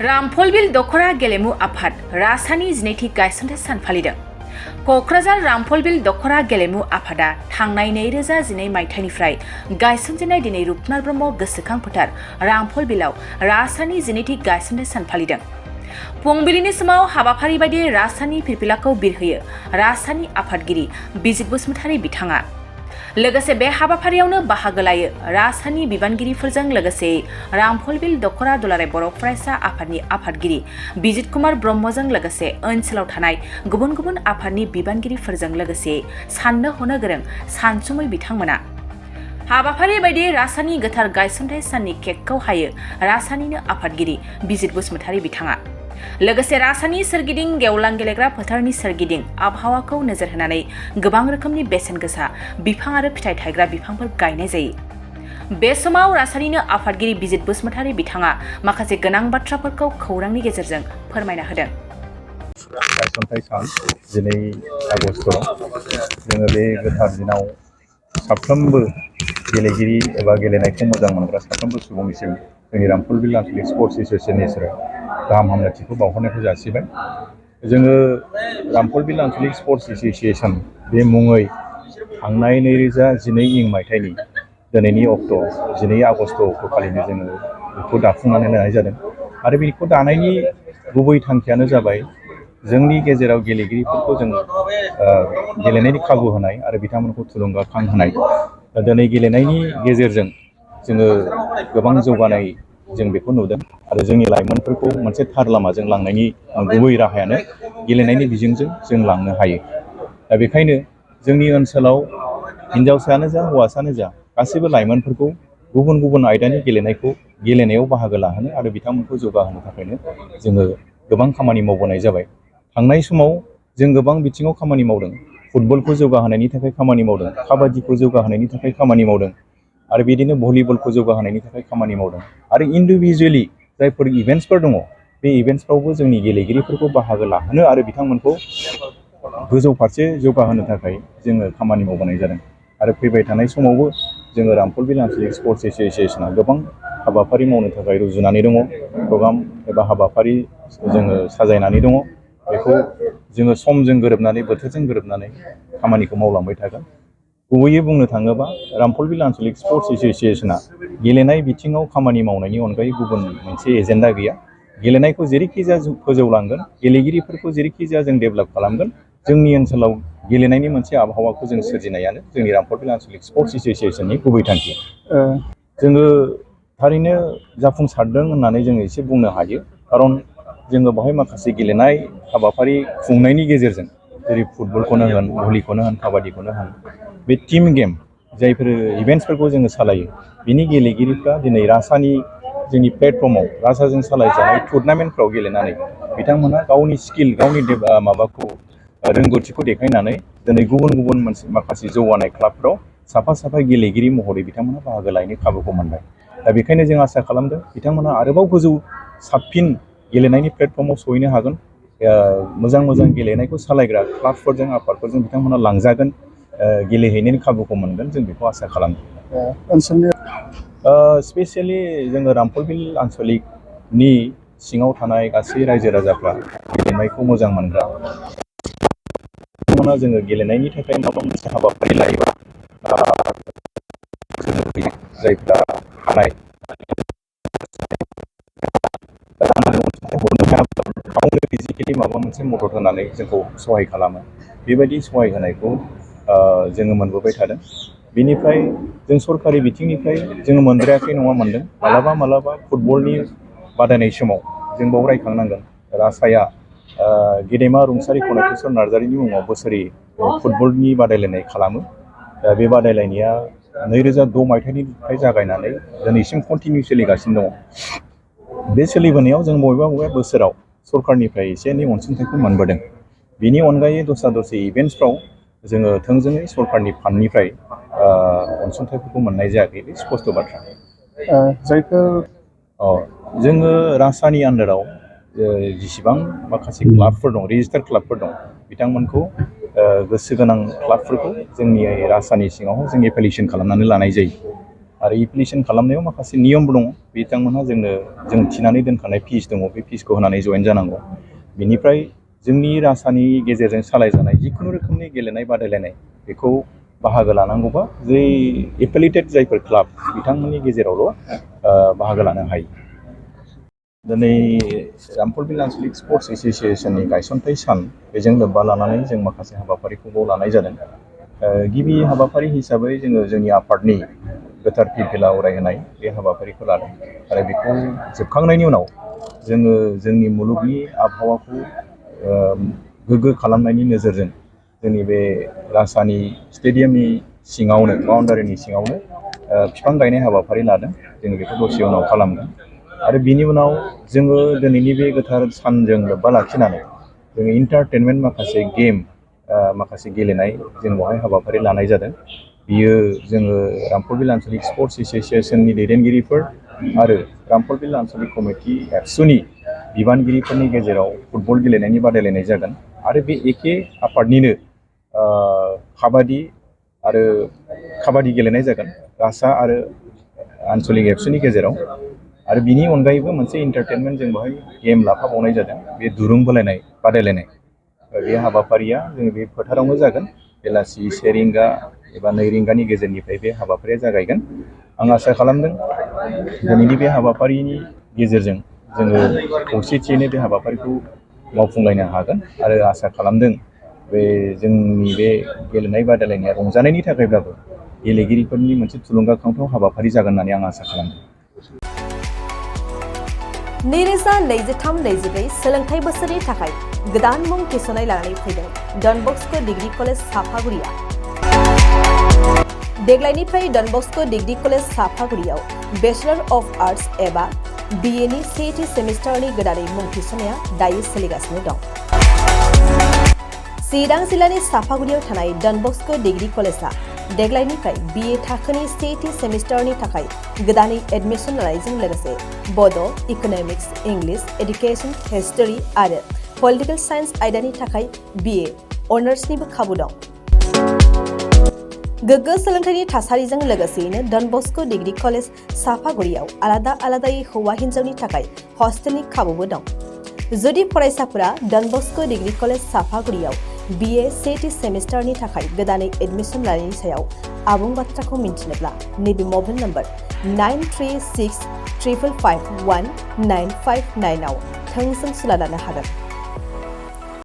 रामफलबिल दखरा गेलेमु आफाद रासानि जिनैथि गायसनथाय सान फालिदों। क'क्राझार रामफलबिल दखरा गेलेमु आफादा थांनाय 2012 मायथाइनिफ्राय गायसनजेननाय दिनै रुपनाथ ब्रह्म गोसोखां फोथार रामफलबिलाव रासानि जिनैथि गायसनथाय सान फालिदों। फुंबिलिनि समाव हाबाफारि बायदि रासानि फिरफिलाखौ बिरहोयो रासानि आफादगिरि बिजित बसुमतारी बिथाङा। लोगोसे बे हाबाफारियावनो बाहागो लायो रासानि बिबानगिरिफोरजों लोगोसे रामफलबिल दखरा दुलाराय बर' फरायसा आफादनि आफादगिरि बिजित कुमार ब्रह्मजों लोगोसे ओनसोलाव थानाय गुबुन गुबुन आफादनि बिबानगिरिफोरजों लोगोसे साननो हनो गोरों सानसुमै बिथांमोना। हाबाफारि बायदि रासानि गोथार गायसनथाय साननि केकखौ हायो रासानिनो आफादगिरि बिजित बसुमतारी बिथाङा। लोगोसे रासानि सोरगिदिं गेवलां गेलेग्रा फोथारनि सोरगिदिं आबहावाखौ नोजोर होनानै गोबां रोखोमनि बेसेन गोसा बिफां आरो फिथाइ थायग्रा बिफांफोर गायनाय जायो। बे समाव रासानिनो आफादगिरि बिजित बसुमतारी बिथाङा माखासे गोनां बाथ्राफोरखौ खौरांनि गेजेरजों फोरमायना होदों। गायसनथाय सान 2 आगस्ट जोङो बे गोथार दिनाव साफ्रोमबो गेलेगिरि एबा गेलेनायखौ मोजां मोनग्रा साफ्रोमबो सुबुंनिसिम जोंनि रामफलबिल आनसलिक स्पर्ट्स एस'सियेसननि गाहाम हामलायथिखौ बावहरनायखौ जासिबाय। जोङो रामफलबिल आनसलिक स्पर्ट्स एस'सियेसन बे मुङै थांनाय 2012 मायथाइनि दिनैनि अक्ट' 12 आगस्ट अक्ट'खालिनो जोङो बेखौ दाफुंनानै लानाय जादों आरो बेखौ दानायनि गुबै थांखियानो जाबाय जोंनि गेजेराव गेलेगिरिफोरखौ जों गेलेनायनि खाबु होनाय आरो बिथांमोनखौ थुलुंगाखांहोनाय। दिनै गेलेनायनि गेजेरजों जोङो गोबां जौगानाय जों बेखौ नुदों आरो जोंनि लाइमोनफोरखौ मोनसे थार लामाजों लांनायनि गुबै राहायानो गेलेनायनि बिजोंजों जों लांनो हायो। दा बेखायनो जोंनि ओनसोलाव हिन्जावसायानो जा हौवासायानो जा गासैबो लाइमोनफोरखौ गुबुन गुबुन आयदानि गेलेनायाव बाहागो लाहोनो आरो बिथांमोनखौ जौगाहोनो थाखायनो जोङो गोबां खामानि मावबोनाय जाबाय। थांनाय समाव जों गोबां बिथिङाव खामानि मावदों। फुटबलखौ जौगाहोनायनि थाखाय खामानि मावदों, काबादिखौ जौगाहोनायनि थाखाय खामानि मावदों आरो बिदिनो भलिबलखौ जौगाहोनायनि थाखाय खामानि मावदों आरो इन्डिभिजुवेलि जायफोर इभेन्ट्सफोर दङ बे इभेन्ट्सफ्रावबो जोंनि गेलेगिरिफोरखौ बाहागो लाहोनो आरो बिथांमोनखौ गोजौ फारसे जौगाहोनो थाखाय जोङो खामानि मावबोनाय जादों। आरो फैबाय थानाय समावबो जोङो रामफलबिल आनसलिक स्पर्ट्स एस'सियेसना गोबां हाबाफारि मावनो थाखाय रुजुनानै दङ। प्रग्राम एबा हाबाफारि जोङो साजायनानै दङ। बेखौ जोङो समजों गोरोबनानै बोथोरजों गोरोबनानै खामानिखौ मावलांबाय थागोन। गुबैयै बुंनो थाङोबा रामफलबिल आनसलिक स्पर्ट्स एस'सियेसना गेलेनाय बिथिङाव खामानि मावनायनि अनगायै गुबुन मोनसे एजेन्डा गैया। गेलेनायखौ जेरैखि जाया फोजौलांगोन, गेलेगिरिफोरखौ जेरैखि जाया जों डेभेलप खालामगोन। जोंनि ओनसोलाव गेलेनायनि मोनसे आबहावाखौ जों सोरजिनायानो जोंनि रामफलबिल आनसलिक स्पर्ट्स एस'सियेसननि गुबै थांखि। जोङो थारैनो जाफुंसारदों होननानै जोङो एसे बुंनो हायो। खारन जोङो बेवहाय माखासे गेलेनाय हाबाफारि खुंनायनि गेजेरजों जेरै फुटबलखौनो होन, भलिखौनो होन, काबादिखौनो होन, बे टीम गेम जायफोर इभेन्ट्सफोरखौ जोङो सालायो बिनि गेलेगिरिफ्रा दिनै रासानि जोंनि प्लेटफर्माव रासाजों सालायजानाय टुर्नामेन्टफ्राव गेलेनानै बिथांमोनहा गावनि स्किल, गावनि रोंगौथिखौ देखायनानै दिनै गुबुन गुबुन माखासे जौगानाय क्लाबफ्राव साफा साफा गेलेगिरि महरै बिथांमोनहा बाहागो लायनो खाबुखौ मोनबाय। दा बेखायनो जों आसा खालामदों बिथांमोनहा आरोबाव गोजौ साबसिन गेलेनायनि प्लेटफर्माव सहैनो हागोन। मोजां मोजां गेलेनायखौ सालायग्रा क्लाबफोरजों आफादफोरजों बिथांमोना लांजागोन, गेलेहैनायनि खाबुखौ मोनगोन, जों बेखौ आसा खालामो। ओनसोलनि स्पेसियेलि जोङो रामफलबिल आनसलिकनि सिङाव थानाय गासै रायजो राजाफ्रा गेलेनायखौ मोजां मोनग्रा बिथांमोना जोङो गेलेनायनि थाखाय माबा मोनसे हाबाफारि लायोबा जायफ्रा हानाय गावनो फिजिकेलि माबा मोनसे मदद होनानै जोंखौ सहाय खालामो। बेबायदि सहाय होनायखौ जोङो मोनबोबाय थादों। बेनिफ्राय जों सरकारि बिथिंनिफ्राय जोङो मोनद्रायाखै नङा, मोनदों। मालाबा फुटबलनि बादायनाय समाव जों बाव रायखांनांगोन रासाया गेदेमा रुंसारि कनकेश्वर नार्जारिनि मुङाव बोसोरै फुटबलनि बादायलायनाय खालामो। बे बादायलायनाया 2006 मायथाइनिफ्राय जागायनानै दिनैसिम कन्टिनिउ सोलिगासिनो दङ। बे सोलिबोनायाव जों बबेबा बोसोराव सरकारनिफ्राय एसे एनै अनसुंथाइखौ मोनबोदों। बिनि अनगायै दस्रा इभेन्ट्सफ्राव जोङो थोंजोङै सरकारनि फान्डनिफ्राय अनसुंथाइफोरखौ मोननाय जायाखै, बे स्पष्ट बाथ्रा। जोङो रासानि आन्दाराव जेसेबां माखासे क्लाबफोर दं, रेजिस्टार्ड क्लाबफोर दं, बिथांमोनखौ गोसो गोनां क्लाबफोरखौ जोंनि रासानि सिङाव जों एप्लिकेसन खालामनानै लानाय जायो। आरो एप्लिकेसन खालामनायाव माखासे नियमबो दङ बिथांमोनहा जों थिनानै दोनखानाय फिस दङ बे फिसखौ होनानै जइन जानांगौ बिनिफ्राय जोंनि रासानि गेजेरजों सालायजानाय जिखुनु रोखोमनि गेलेनाय बादायलायनाय बेखौ बाहागो लानांगौबा जै एफिलिएटेड जायफोर क्लाब बिथांमोननि गेजेरावल' बाहागो लानो हायो दिनै रामफलबिल आन्चलिक स्पर्ट्स एस'सियेसननि गायसनथाइ सान बेजों लोब्बा लानानै जों माखासे हाबाफारिखौबो लानाय जादों गिबि हाबाफारि हिसाबै जोंनि आफादनि गोथार फिरफिला अरायहोनाय बे हाबाफारिखौ लादों आरो बेखौ जोबखांनायनि उनाव जोंनि मुलुगनि आबहावाखौ गोग्गो खालामनायनि नोजोरजों जोंनि बे रासानि स्टेडियामनि सिङावनो बाउन्डारिनि सिङावनो बिफां गायनाय हाबाफारि लादों जों बेखौ दसे उनाव खालामगोन आरो बिनि उनाव जोङो दिनैनि बे गोथार सानजों लोब्बा लाखिनानै जोङो इन्टारटेनमेन्ट माखासे गेम माखासे गेलेनाय जों बेवहाय हाबाफारि लानाय जादों बियो जोङो रामफलबिल आन्चलिक स्पर्ट्स एस'सियेसननि दैदेनगिरिफोर आरो रामफलबिल आन्चलिक कमिटि एबसुनि बिबानगिरिफोरनि गेजेराव फुटबल गेलेनायनि बादायलायनाय जागोन आरो बे एखे आफादनिनो काबादि गेलेनाय जागोन रासा आरो आन्चलिक एबसुनि गेजेराव आरो बिनि अनगायैबो मोनसे इन्टारटेनमेन्ट जों बेवहाय गेम लाफाबावनाय जादों बे दुरुं बोलायनाय बादायलायनाय बे हाबाफारिया जों बे फोथारावनो जागोन बेलासि 1 रिंगा एबा 2 रिंगानि गेजेरनिफ्राय बे हाबाफारिया जागायगोन आं आसा खालामदों दिनैनि बे हाबाफारिनि गेजेरजों जोङो खौसेथियैनो बे हाबाफारिखौ मावफुंलायनो हागोन आरो आसा खालामदों बे जोंनि बे गेलेनाय बादायलायनाया रंजानायनि थाखायब्लाबो गेलेगिरिफोरनि मोनसे थुलुंगाखांथाव हाबाफारि जागोन होननानै आं आसा खालामदों 2023-24 सोलोंथाइ बोसोरनि थाखाय गोदान मुं थिसननाय लानानै फैदों डन बस्क' डिग्री कलेज साफागुरिया देग्लायनिफ्राय डन बस्क' डिग्री कलेज साफागुरियाव बेचलर अफ आर्ट्स एबा BA नि सेथि सेमिस्टारनि गोदानै मुं थिसननाया दायो सोलिगासिनो दं चिरां जिल्लानि साफागुरियाव थानाय डन बस्क' डिग्री कलेजआ देग्लायनिफ्राय BA थाखोनि सेथि सेमिस्टारनि थाखाय गोदानै एडमिशन लानायजों लोगोसे बड', इक'नमिक्स, इंलिश, एडुकेशन, हिस्टरी आरो पलिटिकल साइन्स आयदानि थाखाय BA अनार्सनिबो खाबु दं गोग्गो सोलोंथाइनि थासारिजों लोगोसेयैनो डन बस्क' डिग्री कलेज साफागुरियाव आलादायै हौवा हिन्जावनि थाखाय हस्टेलनि खाबुबो दं जुदि फरायसाफोरा डन बस्क' डिग्री कलेज साफागुरियाव BA सेथि सेमिस्टारनि थाखाय गोदानै एडमिशन लानायनि सायाव आबुं बाथ्राखौ मिन्थिनोब्ला नैबे मबाइल नम्बर 9365519559 आव थोंजों सुला लानो हागोन